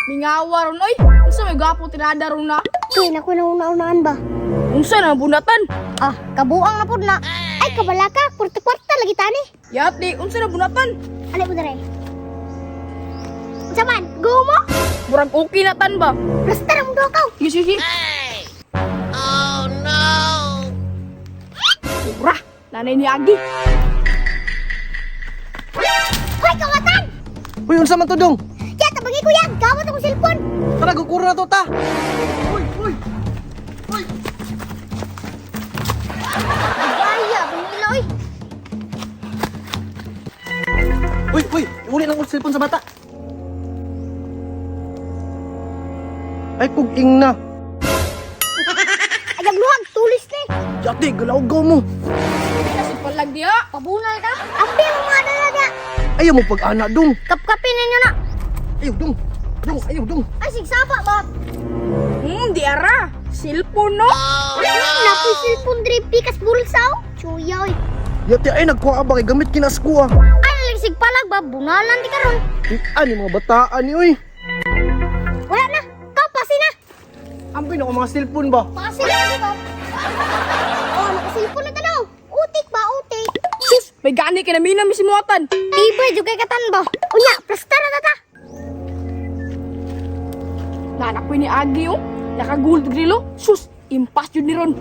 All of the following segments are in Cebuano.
Mingawa ron oy. Unsa may gwapo tirada ron na? Uy, naku na una-unaan ba? Unsa na bunatan? Ah, kabuang na pud na. Ay, kabalaka, kwarta-kwarta lagi tani. Yati, unsa na bunatan? Alay mo dere. Unsa man, go mo? Murag okay na tan ba? Basta na mong dukaw. Sige, sige. Oh no. Ura, nanay ni Agi. Hoy, kawatan! Uy, unsa man to dong? Ya, tabagi ko yan. Gawat akong cellphone. Tara, gukuro na to ta. Uy, uy. Gaya, bangila oy. Uy, uy, uli lang ang cellphone sa bata. Ay, kug-ing na. Ayag luhag, tulis ni. Yati, galaw-gaw mo. Ay na si palag diha. Pabunal ka. Ambi mo mga dala da. Ayaw mo pag-ana dong. Kapkapin ninyo na. Ayaw dong. Dong, ayaw dong. Ay, sigsaba ba? Di ara. Cellphone no. Napoy cellphone dre pikas bulsa oh. Chuya oy. Yati ay nagkuha ba kay gamit kinas ko ah. Ay, lagsig palag ba? Bunalan di karon. Ay, ani mga bataan ni uy. Wala na. Ikaw, pasi na. Ambi na ko mga cellphone ba? Pasi na di ba? Oh, naka-cellphone na tanaw. Utik ba, utik? Sus, may gani kay namina mi simuatan. Tibay, jugay katan ba? Unya, plasta na tata. Nanak ko ni Agi oh. Naka-gold grilo. Sus, impas yun ni ron.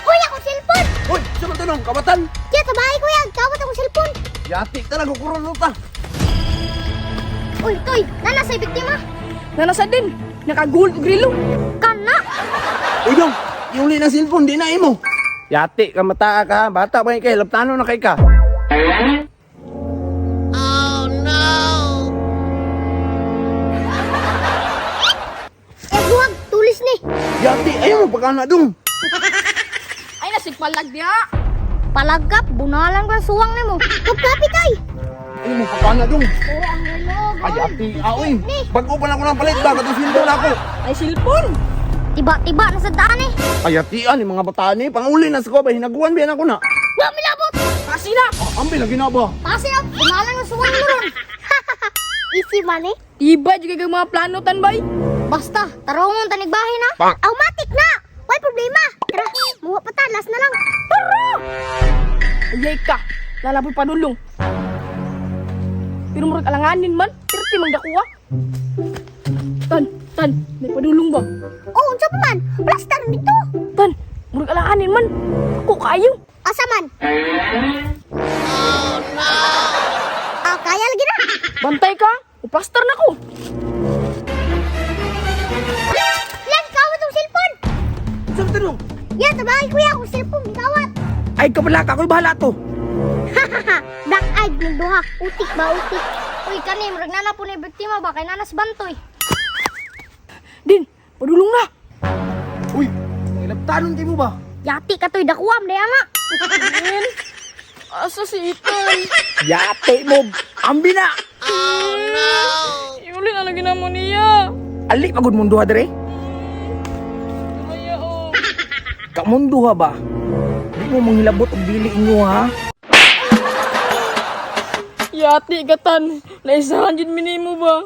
Hoy, akong cellphone. Uy, sa man tanong, kabatan. Kaya tabay ko yan. Kawat akong cellphone. Yati, tara gukuro na to ta. Uy, toy, nana sa biktima. Nanasa din. Naka-gold grilo. Kana. Uy dong, iuli na cellphone di na imo. Yati ka mataa ka, bata pa kay laptano na kay ka. Eh, buwag, tulis ni. Yati, ayaw mo pag-ana dong. Ay na si palag diha. Palagkap, bunalan ko ang suwang nimo. Kapkapi tay. Ayaw mo pag-ana dong. Oh, ang relog. Ay, yati, aoy. Bago pa na ako ng palit ba, katong cellphone ako. Ay cellphone. Tiba-tiba na sa daan eh. Ay, yatian, yung mga bataan ni, panguli na sa ko ba, hinaguan biyan ako na. Wa milabot. Pasi na. Ah, ambi lagi na ba? Pasi na, bunalan ang suwang mo ron. Easy man eh. Iba jud kay mga plano tan bay. Basta, tarungon tanig bahin na. Pak. Automatic na. Way problema. Tara, muha pa ta, last na lang. Tara! Ayay ka. Lalaboy padulong. Pero murag alanganin man. Pirti mang dakuha. Tan, tan, may padulong ba? Oh, unsa pa man? Plaster dito. Tan, murag alanganin man. Ako kayo. Asa man? Oh no. Ah, kaya lagi na. Bantay ka. Uplastar na ko. Lan, kawat ang cellphone. Sa tanong? Ya, tabay kuya akong cellphone gawat. Ay, kabalaka, ako'y bahala to. Black eyed ng duha. Utik ba utik? Uy, kani murag nana po ni biktima ba kay nanas bantoy. Din, padulong na. Uy, may laptanon kay mo ba? Yati ka toy dakuam day ama. Din, asa si Ethan? Yati mo, ambi na. Iuli na lagi na mo niya. Ali, pagod mong duha dere. Kaya oh. Kamong duha ba? Di mo manghilabot og dili inyo ha. Yati ka tan. Naisahan jud minimo ba?